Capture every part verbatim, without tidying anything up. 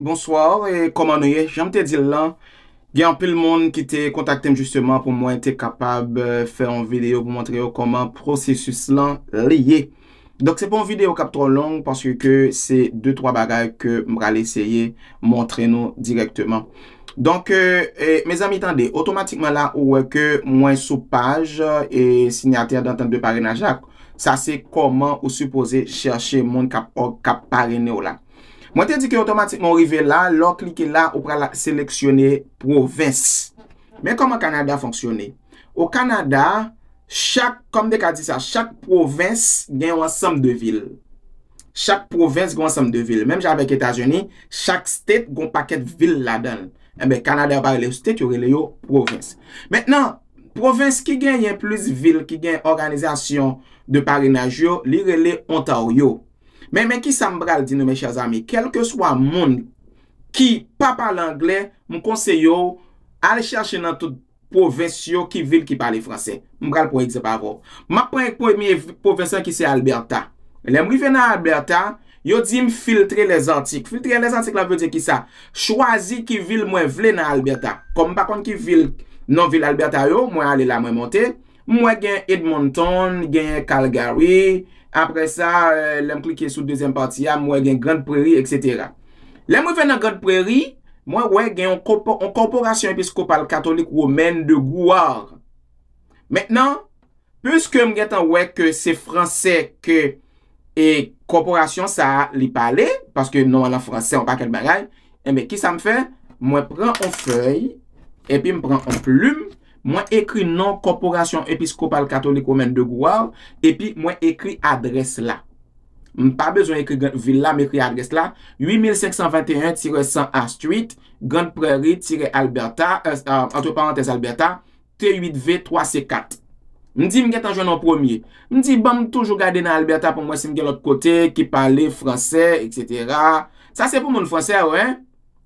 Bonswa, e kòman nou ye? Jan m te di l lan, gen anpil moun ki te kontakte m jisteman pou mwen te kapab, eh, fè yon videyo pou montre yo kòman pwosesis lan li ye. Donk, se pa yon videyo k ap twò long paske se de twa bagay ke m pral eseye montre nou dirèkteman. Donk, eh, eh, mezanmi, tande, otomatikman la, ou wè ke mwen sou paj, eh, sinyatè dantant de parenaj la. Sa se kòman ou sipoze chèche moun k ap, k ap parene w la. Mwen te di ke otomatikman ou rive la, lè w klike la, ou pral seleksyone pwovens. Men kòman Kanada fonksyone. O Kanada, chak, kòm m te ka di sa, chak pwovens gen yon ansanm de vil. Chak pwovens gen yon ansanm de vil. Menm jan avèk Etazini, chak state gen yon pakèt vil ladan l. Enben, Kanada yo pa rele yo state, yo rele yo pwovens. Mentnan, pwovens ki genyen plis vil ki gen òganizasyon de parenaj yo, li rele Ontario. Men, men kisa m pral di nou, mes chers amis, kèlkeswa moun ki pa pale anglè, m konseye w al chèche nan tout pwovens yo ki vil ki pale fransè. M pral pran egzanp avè w. M ap pran premye vi- pwovens lan ki se Alberta. Lè m rive nan Alberta, yo di m filtre les articles. Filtre les articles la vle di kisa? Chwazi ki vil mwen vle nan Alberta. Kòm m pa konn ki vil, non vil Alberta yo, mwen ale la, mwen monte. M wè gen Edmonton, gen Calgary. Apre sa, eh, lè m klike sou dezyèm pati a, m wè gen Grande Prairie, et cetera. Lè m rive nan Grande Prairie, mwen wè gen yon kòpo- yon kòporasyon episkopal katolik womèn de Gouard. Mentnan, piske m gentan wè ke se fransè ke e kòporasyon sa a li pale, paske non an fransè, yon pakèt bagay, enben, kisa m fè? Mwen pran yon fèy, epi m pran yon plim, mwen ekri non Corporation Épiscopale Catholique Romaine de Gouard, epi mwen ekri adrès la. M pa bezwen ekri gran- vil la, m ekri adrès la, huit mille cinq cent vingt et un tiret cent A Street, Grande Prairie, tiret Alberta, euh, euh, entre parenthèses Alberta, T uit V twa C kat. M di m gentan jwenn yon premye. M di, ban m toujou gade nan Alberta pou m wè si m gen lòt kote ki pale fransè, et cetera. Sa se pou moun fransè yo, en.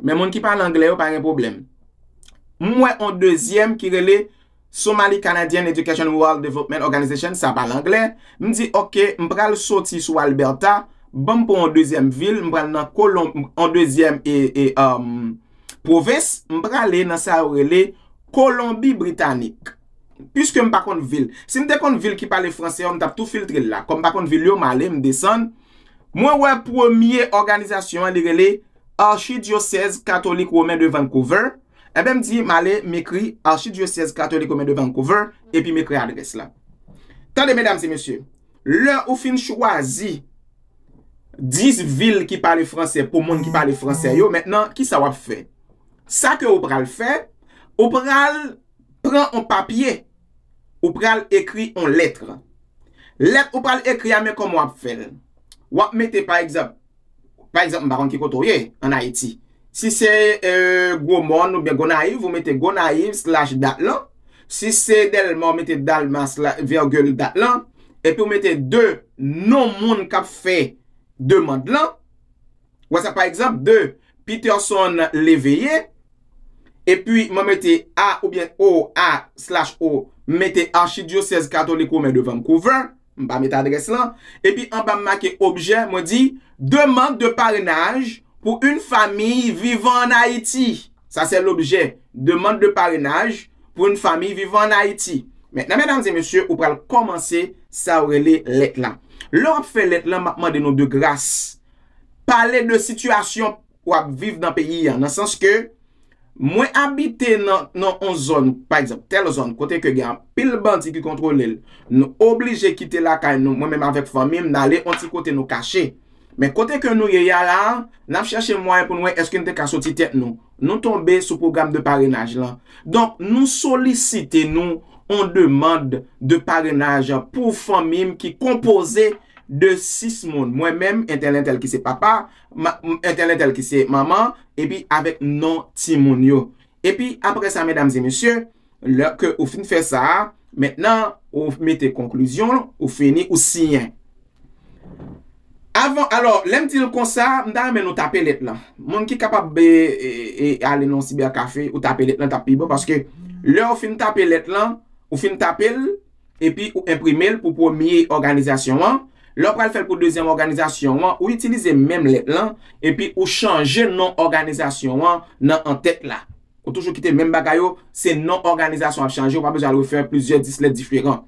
Men moun ki pale anglè yo pa gen pwoblèm. M wè yon dezyèm ki rele Somali Canadian Education Rural Development Organization, sa pale anglè. M di, ok, m pral soti sou Alberta, ban m pran yon dezyèm vil, m pral nan Kolon- yon dezyèm e, e, um, pwovens, m prale nan sa yo rele Kolonbi Britanik. Piske m pa konn vil. Si m te konn vil ki pale fransè yo, m t ap tou filtre l la. Kòm m pa konn vil yo, m ale, m desann. Mwen wè premye òganizasyon an, li rele Archidiocèse Catholique Romain de Vancouver. Enben, m di, m ale, m ekri Archidiocèse Catholique Romain de Vancouver, epi m ekri adrès la. Tande, medam e mesye, lè ou fin chwazi dis vil ki pale fransè pou moun ki pale fransè yo, mentnan, kisa w ap fè? Sa ke ou pral fè, ou pral pran yon papye, ou pral ekri yon lèt. Lèt ou pral ekri a, men kòman w ap fè l? W ap mete, pa egzanp, pa egzanp, m pa konn ki kote w ye, ann Ayiti. Si se, euh, Gwomòn oubyen Gonayiv, ou mete Gonayiv slash dat lan. Si se Dèlma, ou mete Dèlma slash vègil dat lan. Epi ou mete de non moun k ap fè demann lan. Wè sa, pa egzanp, de Peterson Léveillé. Epi mwen mete A oubyen O, A slash O, m mete Archidiocèse Catholique Romain de Vancouver. M pa met adrès lan. Epi anba m make objet, mwen di, demande de parrainage pour une famille vivant en Haïti. Ça, c'est l'objet. Demande de parrainage pour une famille vivant en Haïti. Mentnan, medam e mesye, ou pral kòmanse sa yo rele lèt la. Lè w ap fè lèt lan, m ap mande nou de gras, pale de sitiyasyon w ap viv nan peyi a, nan sans ke mwen abite nan, nan yon zòn, pa egzanp, tèl zòn, kote ke gen anpil bandi ki kontwole l. Nou oblije kite lakay nou, mwen menm avèk fanmi m, n ale yon ti kote nou kache. Men kote ke nou ye a la, n ap chèche mwayen pou n wè èske n te ka soti tèt nou. Nou tonbe sou pwogram de parenaj lan. Donk, nou solisite nou yon demann de parenaj pou fanmi m ki konpoze de sis moun. Mwen menm, entèl entèl ki se papa, ma- entèl entèl ki se manman, epi avèk non timoun yo. Epi apre sa, medam e mesye, lè ke ou fin fè sa a, mentnan ou mete konklizyon, ou fini, ou siyen. Avan, alò, lè m di l konsa, m ta renmen nou tape lèt lan. Moun ki kapab e, e, e, ale nan yon siberkafe, ou tape lèt lan, t ap pi bon, paske lè ou fin tape lèt lan, ou fin tape l, epi ou enprime l pou premye òganizasyon an. Lè w pral fè l pou dezyèm òganizasyon an, ou itilize menm lèt lan, epi ou chanje non òganizasyon an nan antèt la. Ou toujou kite menm bagay yo, se non òganizasyon ap chanje, ou pa bezwen al refè plizyè dis lèt diferan.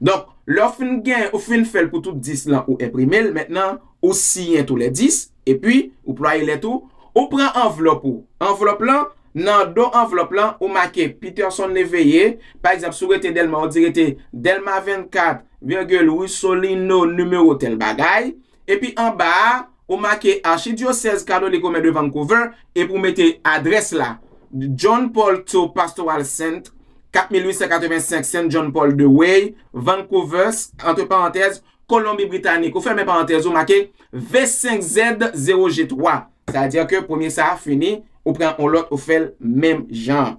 Donk, lè w fin gen, ou fin fè l pou tout dis lan, ou enprime l, mentnan, ou siyen tou lè dis, epi ou plwaye lèt ou, ou pran anvlòp ou. Anvlòp lan, nan do anvlòp lan, ou make Peterson Léveillé, pa egzanp, si w rete Dèlma, ou di rete Dèlma vennkat, virgil, rue Solino, nimewo tèl bagay, epi anba a, ou make Archidiocèse Catholique Romain de Vancouver, epi ou mete adrès la, John Paul two Pastoral Center, quatre mille huit cent quatre-vingt-cinq Saint John Paul deux Way, Vancouver, entre parenthèses, Colombie-Britannique. Ou fèmen parantèz ou, make V senk Z zewo G twa. Sa vle di ke premye sa a fini, ou pran yon lòt, ou fè l menm jan.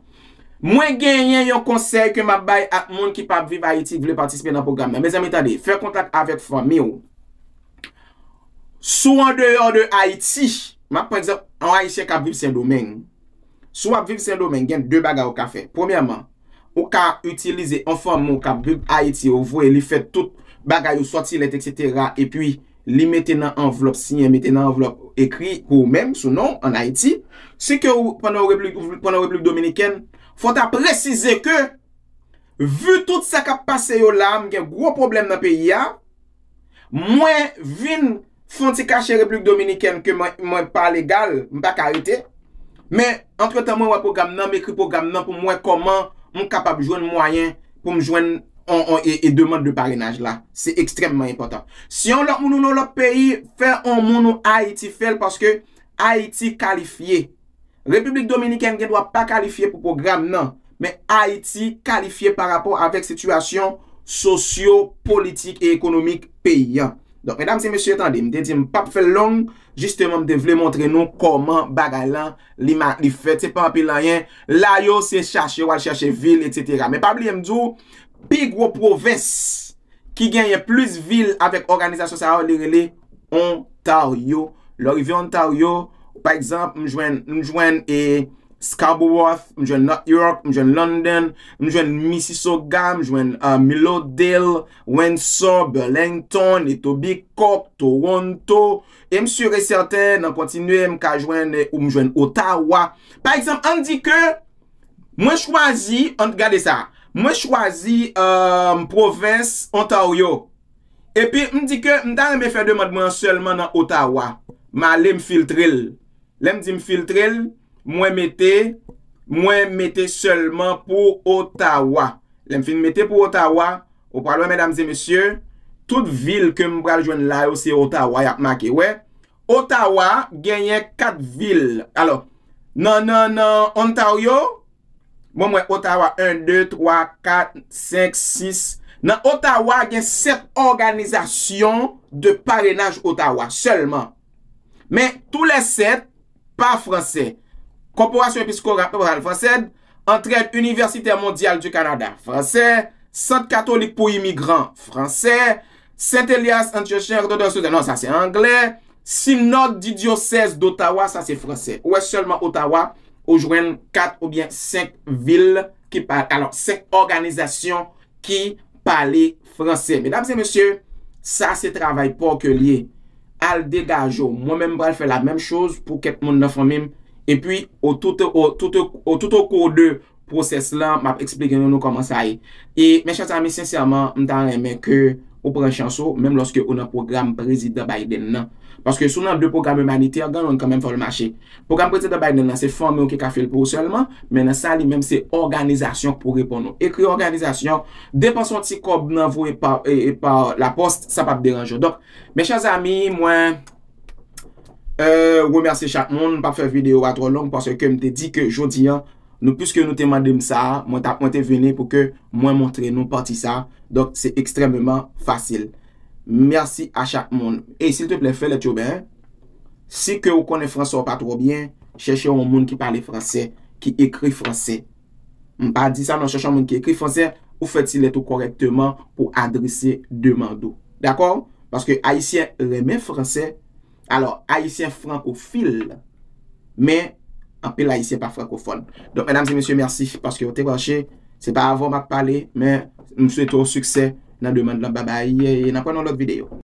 Mwen genyen yon konsèy ke m ap bay ak moun ki p ap viv Ayiti, ki vle patisipe nan pwogram nan. Mezanmi, tande, fè kontak avèk fanmi w. Si w andeyò de Ayiti, m ap pran egzanp, yon Ayisyen k ap viv Sendomeng. Si w ap viv Sendomeng, gen de bagay ou ka fè. Premyèman, ou ka itilize yon fanmi w k ap viv Ayiti, ou voye li fè tout bagay ou, sòti lèt, etsetera, epi li mete nan anvlòp, siyen, mete nan anvlòp, ekri pou ou menm, sou non, ann Ayiti. Si ke ou, pandan ou Repiblik, pandan ou Repiblik Dominikèn, fò w ta presize ke, vi tout sa k ap pase yo la, m gen gwo pwoblèm nan peyi a, mwen vin fè yon ti kache Repiblik Dominikèn ke mwen, mwen pa legal, m pa ka rete. Men, antretan, mwen wè pwogram nan, m ekri pwogram nan pou m wè kòman m kapab jwenn mwayen pou m jwenn on, on, e, e demann de parenaj la. Se ekstrèmman enpòtan. Si yon lòt moun ou nan lòt peyi, fè yon moun ou Ayiti fè l, paske Ayiti kalifye. Repiblik Dominikèn gen dwa pa kalifye pou pwogram nan, men Ayiti kalifye pa rapò avèk sitiyasyon sosyo-politik e ekonomik peyi a. Donk, medam e mesye, tande, m te di m p ap fè l long, jisteman, m te vle montre nou kòman bagay lan, li ma-, li fèt, se pa anpil anyen. La yo, se chache, w al chache vil, etsetera. Men pa bliye m di w, pi gwo pwovens ki genyen plis vil avèk òganizasyon sa yo, li rele Ontario. Lè w rive Ontario, pa egzanp, m jwenn, m jwenn, e, Scarborough, m jwenn North York, m jwenn London, m jwenn Mississauga, m jwenn, uh, Millowdale, Windsor, Burlington, Etobicoke, Toronto, e m si e sèten, nan kontinye, m ka jwenn, e, ou m jwenn Ottawa. Pa egzanp, ann di ke mwen chwazi, ann gade sa, mwen chwazi, uh, pwovens Ontario. Epi, m di ke m ta renmen fè demann mwen an sèlman nan Ottawa. M ale, m filtre l. Lè m di m filtre l, mwen mete, mwen mete sèlman pou Ottawa. Lè m fin mete pou Ottawa, ou pral wè, medam e mesye, tout vil ke m pral jwenn la yo, se Ottawa y ap make. Wè, Ottawa genyen kat vil. Alò, nan, nan, nan Ontario, bon, mwen, Ottawa, en, de, twa, kat, senk, sis. Nan Ottawa, gen sèt òganizasyon de parenaj Ottawa sèlman. Men, tou lè sèt, pa fransè. Corporation Épiscopale Française, Entraide Universitaire Mondiale du Canada, fransè, Sant Katolik pou Imigran, fransè, Saint Elias and Church, non, sa se anglè, Synode du Diocèse d'Ottawa, sa se fransè. Ou wè sèlman Ottawa, ou jwenn kat oubyen senk vil ki pa, alò, senk òganizasyon ki pale fransè. Medam e mesye, sa se travay pa w ke l ye. Al degaje w. Mwen menm, m pral fè la menm choz pou kèk moun nan fanmi m. Epi, o tout, o tout, o tout o kou de pwosès lan, m ap eksplike nou, nou kòman sa ye. E, mes chers amis, sensèman, m ta renmen ke ou pran chans ou, menm lòske ou nan pwogram prezidan Biden nan. Paske si w nan de pwogram imanitè, gen youn kanmenm fò l mache. Pwogram prezidan Biden nan, se fanmi w ki ka fè l pou ou sèlman, men nan sa li menm, se òganizasyon k pou reponn ou. Ekri òganizasyon, depanse yon ti kòb nan voye pa, e, e, pa lapòs, sa p ap deranje w. Donk, mes chers amis, mwen, e, remèsye chak moun, m p ap fè videyo a twò long paske m te di ke jodi a, nou, piske nou te mande m sa, mwen t ap, mwen te vini pou ke mwen montre nou pati sa. Donk, se ekstrèmeman fasil. Mèsi a chak moun. E, silteplè, fè lèt yo byen. Si ke ou konnen fransè w pa twò byen, chèche yon moun ki pale fransè, ki ekri fransè. M pa di sa non, chèche yon moun ki ekri fransè, ou fè ti lèt ou kòrèkteman pou adrese demann ou. Dakò? Paske Ayisyen renmen fransè. Alò, Ayisyen frankofil, men anpil Ayisyen pa frankofòn. Donk, medam e mesye, mèsi paske w te branche. Se pa avè w m ap pale, men m swete w siksè nan demann lan. Babay, e n ap wè nan lòt videyo.